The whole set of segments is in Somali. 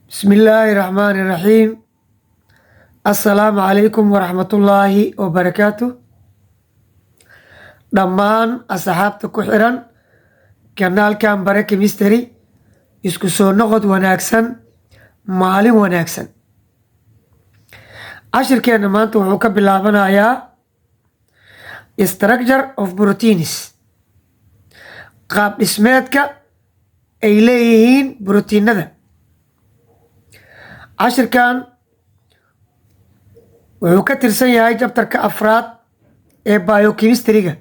Bismillaahi raxmaani raxiim. Assalaamu calaykum waraxmatullaahi wabarakaatu. Dhammaan asxaabta ku xiran kanaalkan Bare Chemistry, isku soo noqod wanaagsan, maalin wanaagsan. Cashirkeenna maanta wuxuu ka bilaabanayaa structure of proteins, qaab dhismeedka ay leeyihiin brotiinada. Cashirkan wuxuu ka tirsan yahay chapterka afraad ee biochemistryga.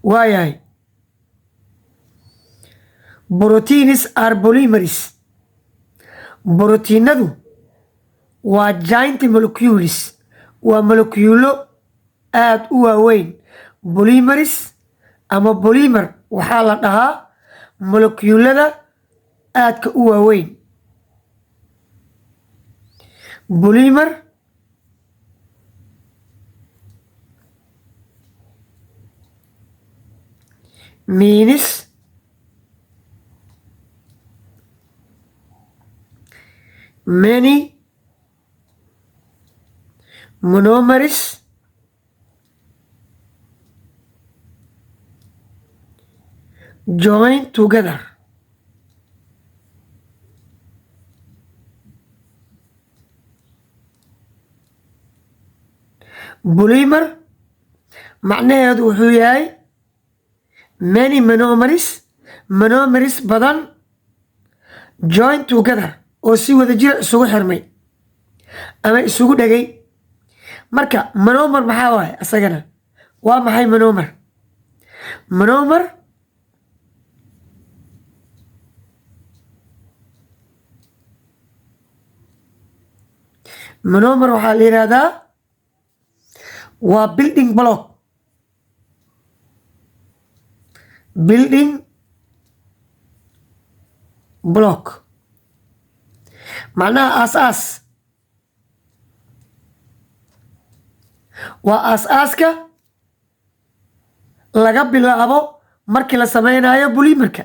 Waayahay, proteins are polymers. Brotiinadu waa giant molecules, waa molekuulo aada u waaweyn. Polymers ama polymer waxaa la dhahaa molekuulada aadka u waaweyn. Polymer means many monomers join together. Polymer macnaheedu wuxuu yahay many monomers, monomers badan, join together, oo si wada jira isugu xirmay ama isugu dhegay. Marka monomer maxaa waaye? Isagana waa maxay monomer? Monomer monomer waxaa la yihahdaa waa building block, building block macnaha aas-aas, waa aas-aaska laga bilaabo markii la sameynayo polymerka.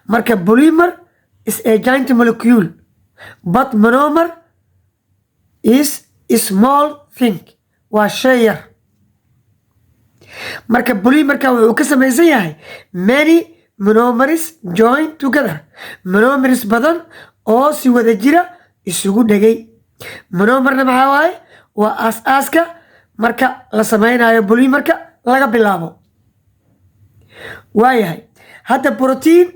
Marka polymer is a giant molecule, but monomer is a small thing, waa shay yar. Marka polymerka wuxuu ka samaysan yahay many monomers join together, monomers badan oo si wada jira isugu dhegay. Monomerna maxaa waaye? Waa aas-aaska marka la sameynayo polymerka laga bilaabo. Waayahay, hadda protein,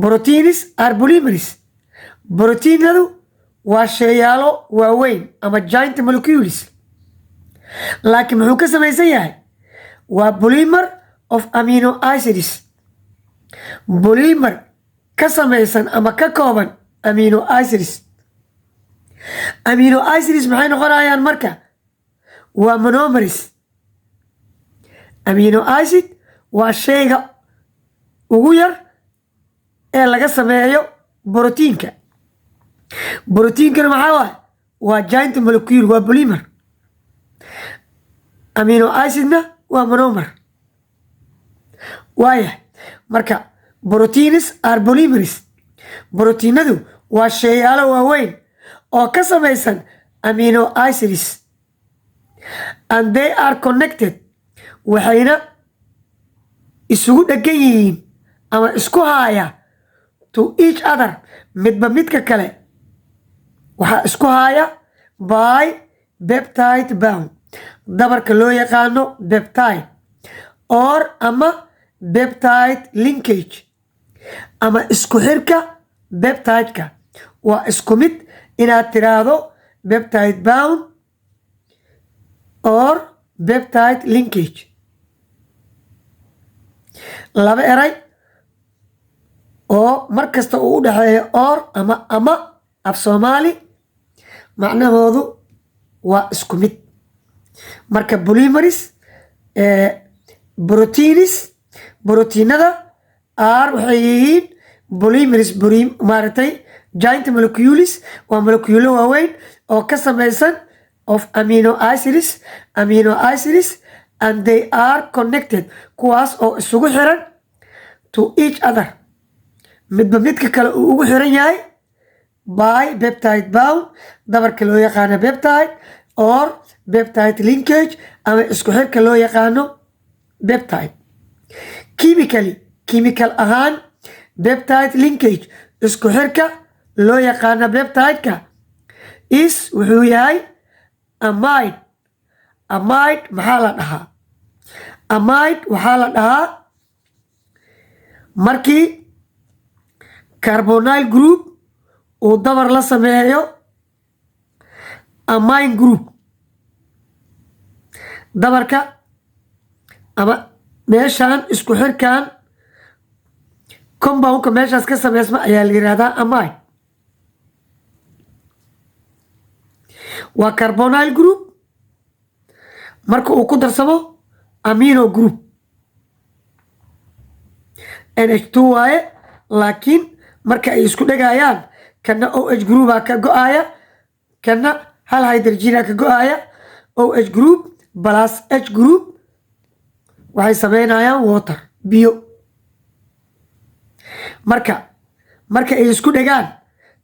proteins are polymers. Proteinadu waa sheeyaalo waaweyn ama giant molecules, laakiin muxuu ka samaysan yahay? Waa polymer of amino acids, polymer ka samaysan ama ka kooban amino acids. Amino acids maxay noqonayaan marka? Waa monomers. Amino acid waa shayga ugu yar ee laga sameeyo borotiinka. Borotiinkana maxaa waay? Waa giant molecule, waa polymer. Amino acidna waa monomer. Waaya, marka proteins are polymers. Borotiinadu waa sheeyaalo waaweyn oo ka samaysan amino acids, and they are connected, waxayna isugu dhegan yihiin ama isku haaya, to each other, midba midka kale waxaa isku haaya, by peptide bond, dabarka loo yaqaano peptide, or ama peptide linkage, ama isku xirka peptide-ka. Waa isku mid inaad tiraahdo peptide bond or peptide linkage. Laba eray oo mar kasta uu u dhexeeyo or ama af Soomaali, macnahoodu waa isku mid. Marka polymers, proteins, brotiinada are, waxay yihiin polymers, maaragtay, giant molecules, waa moleculo waaweyn oo ka samaysan of amino acids, amino acids, and they are connected, kuwaas oo isugu xiran, to each other, midba midka kale uu ugu xiran yahay, by peptide bond, dabarka loo yaqaano peptide, or peptide linkage, ama isku xirka loo yaqaano peptide. Chemically, chemical ahaan, peptide linkage, isku xirka loo yaqaano peptide-ka, is, wuxuu yahay, amide. Amide maxaa la dhahaa? Amide waxaa la dhahaa markii carbonyl group uu dabar la sameeyo amine group. Dabarka ama meeshaan isku xirkan, compoundka meeshaas ka sameysma ayaa la yihahdaa amide. Waa carbonyl group marka uu ku darsamo amino group. NH2 waaye, laakiin marka ay isku dhegayaan, kana OH groupaa ka go-aaya, kana hal hydrogena ka go-aaya. OH group plus H group waxay sameynayaan water, biyo. Marka ay isku dhegaan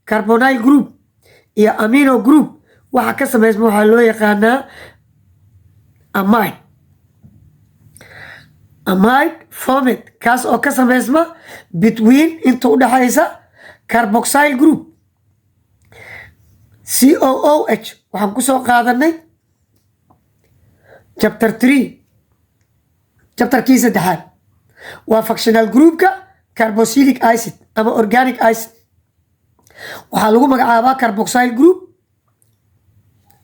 carbonyl group iyo amino group, waxa ka sameysma waxaa loo yaqaanaa amide. Amide formed, kaas oo ka sameysma, between, inta udhexaysa, carboxyl group, COOH. Waxaan kusoo qaadanay chapter 3, chapterkii saddexaad. Waa functional groupka carboxylic acid ama organic acid. Waxaa lagu magacaabaa carboxyl group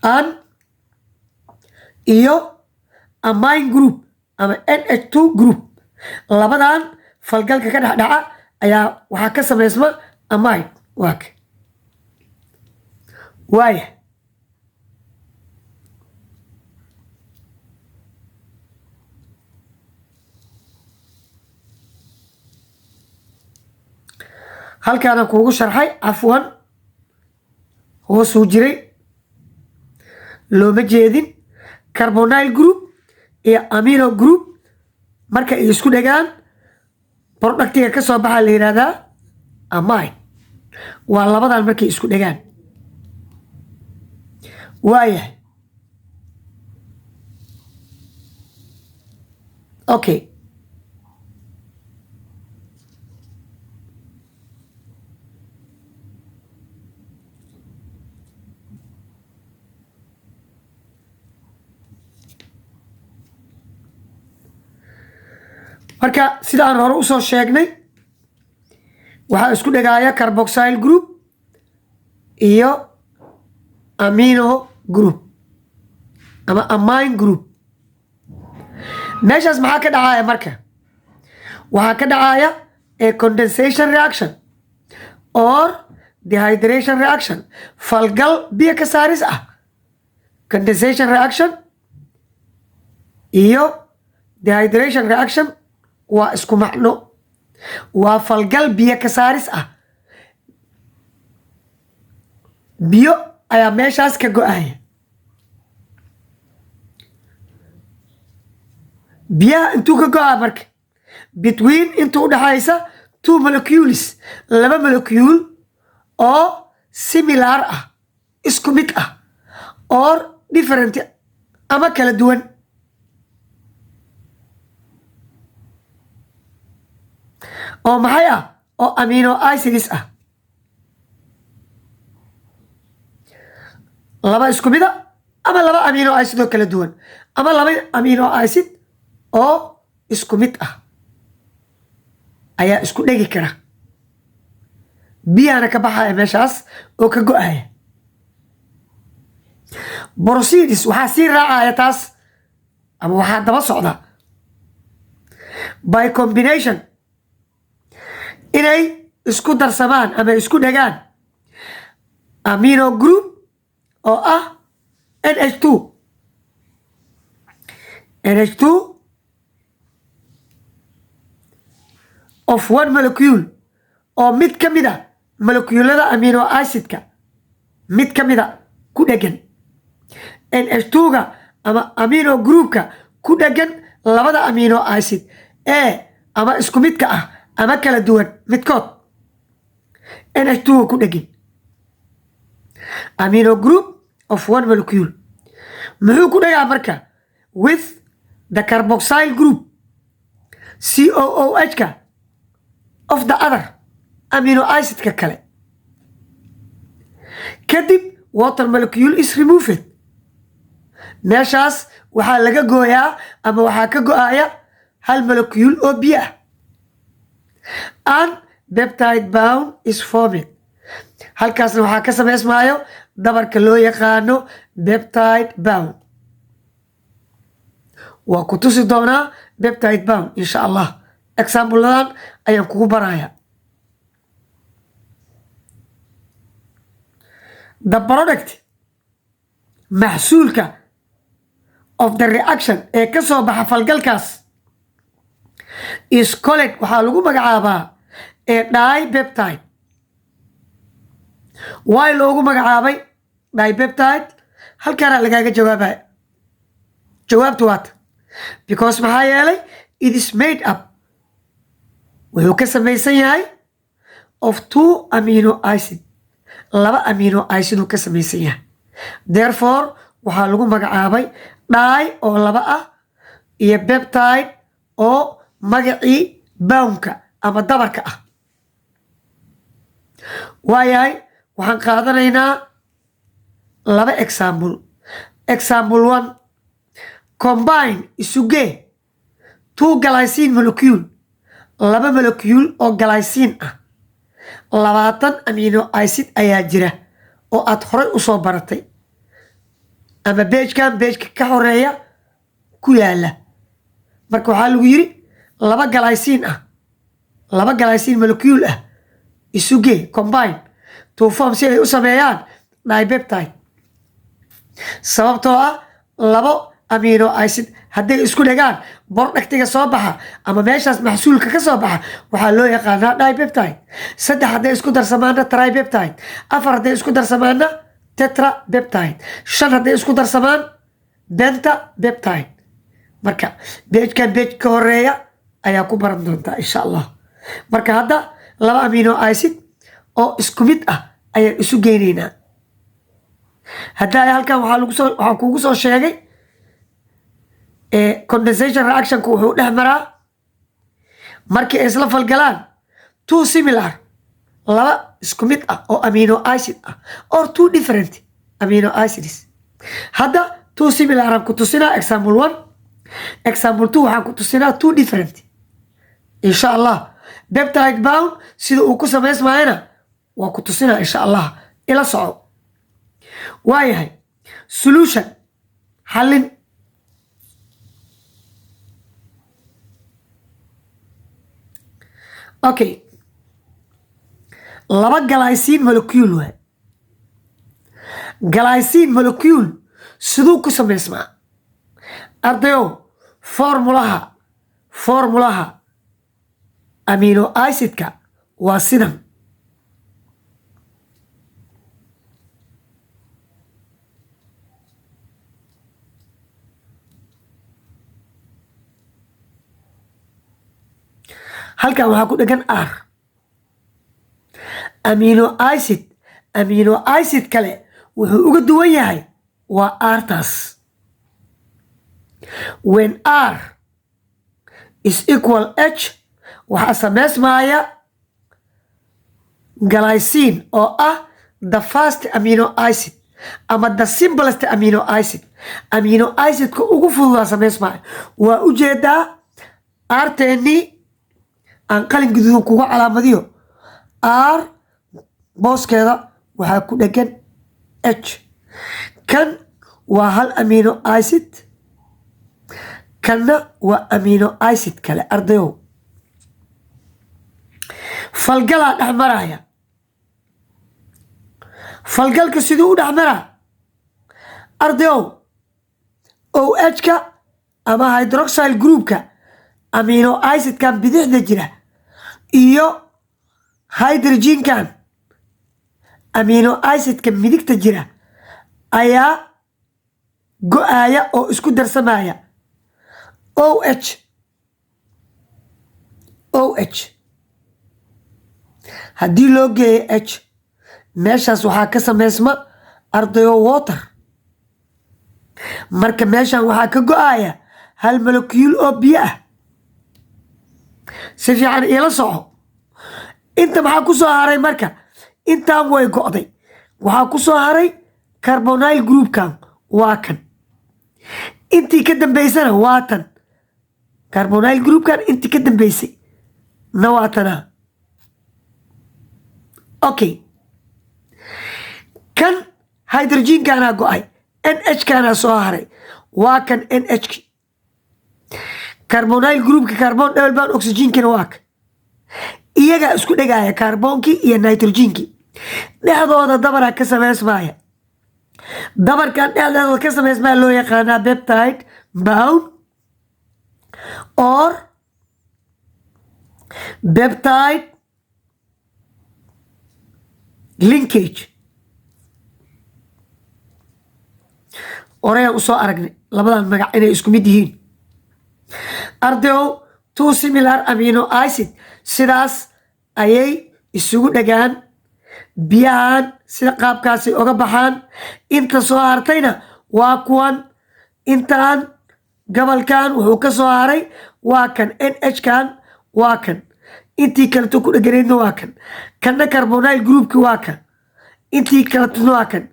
an iyo amine group ama NH2 group. Labadan falgalka ka dhex dhaca ayaa waxaa ka samaysma amide. Waak waaya. Halkaanaan kuugu sharxay. Cafwan, hoosuu jiray, looma jeedin. Carbonyl group iyo amino group marka ay isku dhegaan, productiga ka soo baxaa la yihahdaa amide. Waa labadan markay isku dhegaan. Waayahay, okay. Marka sida aan hore usoo sheegnay, waxaa isku dhegaaya carboxyl group iyo amino group ama amine group. Meeshaas maxaa ka dhacaya? Marka waxaa ka dhacaya a condensation reaction or dehydration reaction, falgal biyo ka saaris ah. Condensation reaction iyo dehydration reaction waa isku macno, waa falgal biyo ka saaris ah. Biyo ayaa meeshaas ka go-aya. Biyaha intuu ka go-a marka? Between, inta udhexaysa, two molecules, laba molecule oo similar ah, isku mid ah, or different, ama kala duwan, oo maxay ah? Oo amino acids ah. Laba isku mid a ama laba amino acid oo kala duwan ama laba amino acid oo isku mid ah ayaa isku dhegi kara, biyahana ka baxaya meeshaas oo ka go-aya. Proceeds, waxaa sii raacaya taas ama waxaa daba socda, by combination, inay isku darsamaan ama isku dhegaan amino group oo ah NH2, NH2 of one molecule, oo mid ka mid a molecuulada amino acidka mid ka mida ku dhegan, NH2-ga ama amino groupka ku dhegan labada amino acid ee ama isku midka ah. Ama kala duwan midkood NH2 ku dhegin. Amino group of one molecule muxuu ku dhagaa marka? With the carboxyl group, COOH ka, of the other amino acidka kale. Kadib water molecule is removed. Meeshaas waxaa laga gooyaa ama waxaa ka go-aya hal molecule oo biyo ah, and peptide bond is formed. Halkaasna waxaa ka samaysmaayo dabarka loo yaqaano peptide bond. Waa ku tusi doonaa peptide bond, insha Allah. Example-adan ayaan kugu baraya. The product, maxsuulka, of the reaction ee ka soo baxa falgalkaas is called, waxaa lagu magacaabaa, ee dipeptide. Waay loogu magacaabay dipeptide? Halkaanaa lagaaga jawaabaya. Jawaabtu waata: because, maxaa yeelay, it is made up, wuxuu ka samaysan yahay, of two amino acid, laba amino acid uu ka samaysan yahay. Therefore waxaa lagu magacaabay di oo laba ah iyo peptide oo magacii bond-ka ama dabarka ah. Waayahay, waxaan qaadanaynaa laba example. Example one: combine, isugee, two glycine molecule, laba molecule oo glycine ah. 20 amino acid ayaa jira oo aad horay usoo baratay ama page-kan page-ka ka horeeya ku yaala. Marka waxaa lagu yiri laba glycine ah, laba glycine molecule ah isugee, combine, to form, si ay u sameeyaan dipeptide. Sababtoo ah labo amino acid hadday isku dhagaan, product-iga soo baxa ama meeshaas maxsuulka ka soo baxa waxaa loo yaqaanaa dipeptide. Saddex hadday isku darsamaana, tripeptide. Afar hadday isku darsamaana, tetrapeptide. Shan hadday isku darsamaan, pentapeptide. Marka page-kan page ka horeeya ayaa ku baran doontaa, insha Allah. Marka hadda laba amino acid oo isku mid ah ayaan isu geynaynaa. Hadda halkan waxaa lagu soo waxaan kugu soo sheegay condensation reactionku wuxuu dhex maraa markii ay isla falgalaan two similar, laba isku mid ah oo amino acid ah, or two different amino acids. Hadda two similar aan ku tusinaa example one. Example two waxaan ku tusinaa two different, insha Allah. Peptide bond sida uu ku samaysmaayana waa ku tusinaa, insha Allah. Ila soco. Waayahay, solution, xallin. Okay, laba glycine molecule waay. Glycine molecule siduu ku samaysmaa, ardayow? Formulaha amino acidka waa sidan. Halkan waxaa ku dhegan R. Amino acid amino acid kale wuxuu uga duwan yahay waa R-taas. When R is equal H, waxaa samaysmaya glycine oo ah the first amino acid ama the simplest amino acid. Amino acidka ugu fududaa samaysmaya. Waa ujeedaa R-teennii aan qalin guduudan kuga calaamadiyo. R booskeeda waxaa ku dhegan H. Kan waa hal amino acid, kanna waa amino acid kale. Ardayow, falgalaa dhex maraya. Falgalka siduu u dhex maraa, ardayow? OH-ka ama hydroxyl groupka amino acidkan bidixda jira iyo hydrogenkan amino acidka midigta jira ayaa go-aaya oo isku darsamaya. OH, OH Haddii loo geeyo H, meeshaas waxaa ka samaysma, ardayo, water. Marka meeshan waxaa ka go-aya hal molecule oo biyo ah. Si fiican iila soco. Inta maxaa ku soo haray? Marka intaan way go'day, waxaa ku soo haray carbonyl groupkan. Waa kan. Intii ka dambeysana waa tan. Carbonyl groupkan intii ka dambeysay na waa tanaa. Okay, kan hydrogenkanaa go-ay, NH kanaa soo haray. Waa kan NH. Carbonyl groupka carbon double bond oxygenkina waa kan. Iyagaa isku dhegaya, carboonkii iyo nitrogenkii. Dhexdooda dabaraa ka samaysmaya. Dabarkan dhexdooda ka samaysmaya loo yaqaanaa peptide bond or peptide linkage. Horeyaan usoo aragnay labadan magac inay isku mid yihiin, ardayow. Two similar amino acid sidaas ayay isugu dhagaan. Biyahan sida qaabkaasay oga baxaan. Inta soo hartayna waa kuwan. Intaan gobolkan wuxuu ka soo haray waa kan, NH kan waa kan. Intii kaleto ku dheganaydna waa kan. Kanna carbonyl groupki waa kan, intii kaletona waa kan.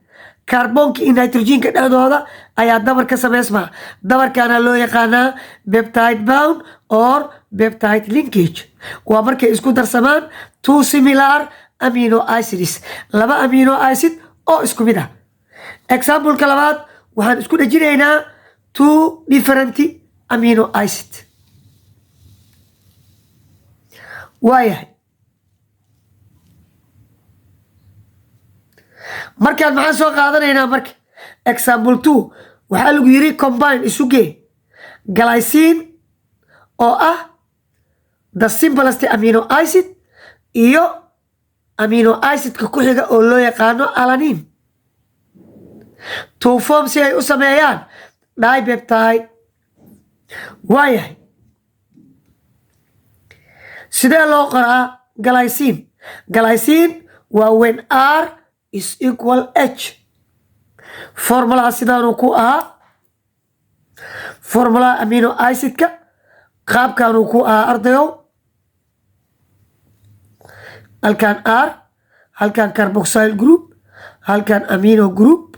Kaarboonka iyo nitrogenka dhexdooda ayaa dabar ka samaysmaa. Dabarkaana loo yaqaanaa peptide bond or peptide linkage. Waa markay isku darsamaan two similar amino acids, laba amino acid oo isku mid ah. Exampleka labaad, waxaan isku dhejinaynaa two different amino acid. Waayahay, markaan maxaan soo qaadanaynaa? Marka example two, waxaa lagu yiri combine, isu gee glycine oo ah the simplest amino acid iyo amino acidka ku xiga oo loo yaqaano alanine to form, si ay u sameeyaan dipeptide. Waayahay, sidee loo qoraa glycine? Glycine waa when R is equal H. Formulaha sidaanuu ku ahaa. Formulaha amino acidka qaabkaanuu ku ahaa, ardayow. Halkan R, halkan carboxyl group, halkan amino group,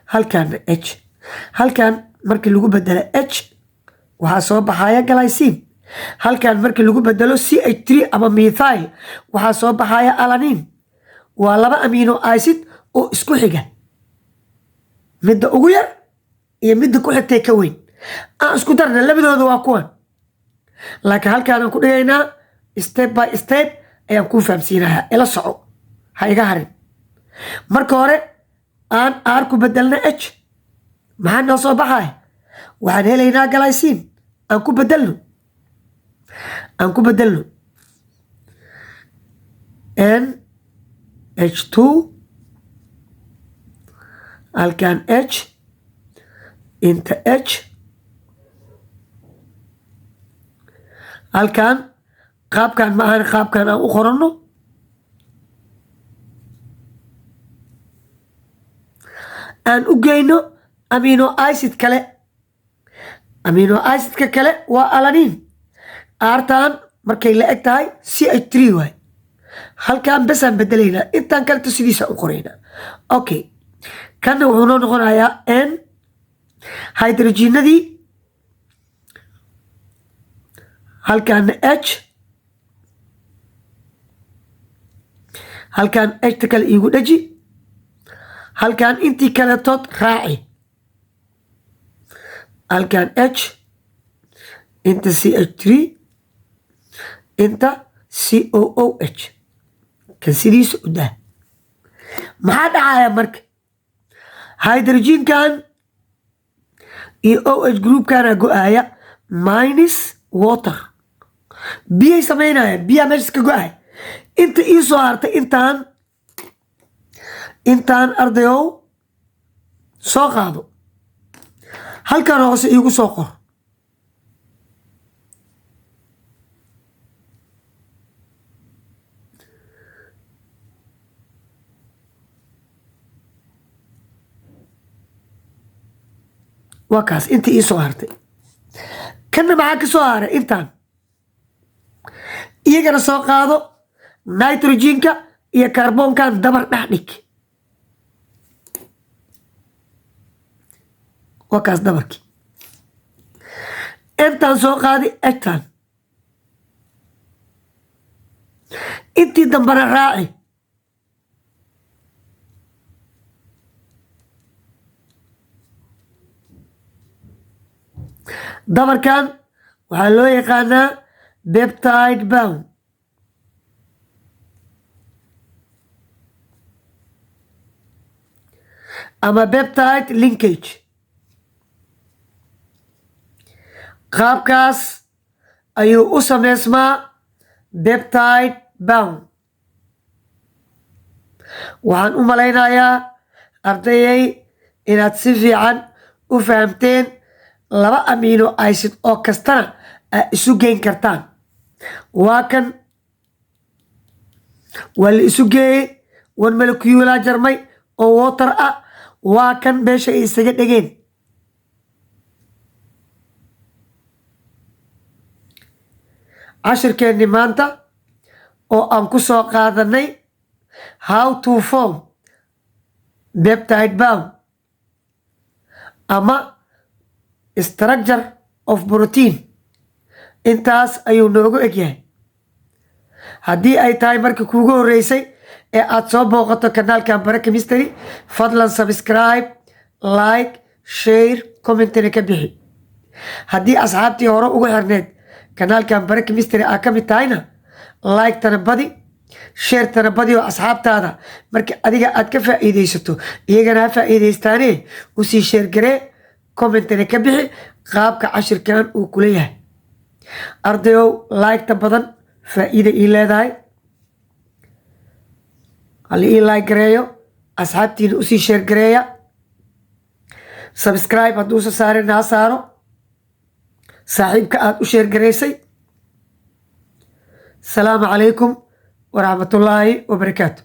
halkan H. Halkan markii lagu bedelo H, waxaa soo baxaya glycine. Halkan markii lagu bedelo CH3 ama methyl, waxaa soo baxaya alanine. Waa laba amino acid oo isku xiga, midda ugu yar iyo midda ku xigtay ka weyn. Aan isku darna labadooda, waa kuwan. Laakiin halkaanaan ku dhigaynaa, step by step ayaan kuu fahamsiinayaa. Ila soco, ha iga harin. Marka hore aan R ku bedelna H, maxaa noo soo baxaya? Waxaan helaynaa glycine. Aan ku bedelno NH2, halkan H, inta H. Halkan qaabkan ma ahan, qaabkan aan u qoranno. Aan u geyno amino acid kale. Amino acidka kale waa alanine. R-tan markay la eg tahay CH3 waay. Halkan besaan bedelaynaa, intaan kaleto sidiisa u qoraynaa. Okay, kanna wuxuu noo noqonayaa N, hydrogenadii halkaana H, halkan Hta kale iigu dheji, halkan intii kaletood raaci, halkan H, inta CH3, inta COOH. Kan sidiisa u daa. Maxaa dhacaya marka? Hydrogenkan iyo OH groupkana go-aaya, minus water, biyay samaynaya. Biyaa meeshas ka go-aya. Inta ii soo hartay, intaan, ardayow, soo qaado, halkan hoose iigu soo qor. Waa kaas intii ii soo hartay. Kanna maxaa ka soo haray? Intaan iyagana soo qaado, nitrogenka iyo kaarboonkan dabar dhex dhig. Waa kaas dabarkii. Intaan soo qaadi, H-tan intii dambana raaci. Dabarkan waxaa loo yaqaanaa peptide bond. Ama peptide linkage. Qaabkaas ayuu u sameysmaa peptide bond. Waxaan u malaynayaa, ardayay, inaad si fiican u fahamteen. Laba amino acid oo kastana aad isu geyn kartaan. Waa kan, waa la isu geeyey, one molecule jarmay oo water ah. Waa kan meesha ay isaga dhegeen. Cashirkeenni maanta oo aan ku soo qaadanay how to form peptide bond ama structure of protein intaas ayuu noogu egyahay. Haddii ay tahay markii kuugu horreysay ee aad soo booqato kanaalkan Bara Chemistry, fadlan subscribe, like, share, commentina ka bixi. Haddii asxaabtii hore ugu xirneed kanaalkan Bara Chemistry aa ka mid tahayna, like-tana badi, share-tana badi, oo asxaabtaada marka adiga aad ka faa'iidaysato iyagana ha faa'iidaystaane usii share garee, commentina ka bixi qaabka cashirkan uu kula yahay. Ardayow, like-ta badan faa'iida ii leedahay. Hala ii like gareeyo, asxaabtiina usii share gareeya. Subscribe hadduusa saarin, ha saaro saaxiibka aad u share gareysay. Asalaamu calaykum waraxmatullaahi wabarakaatu.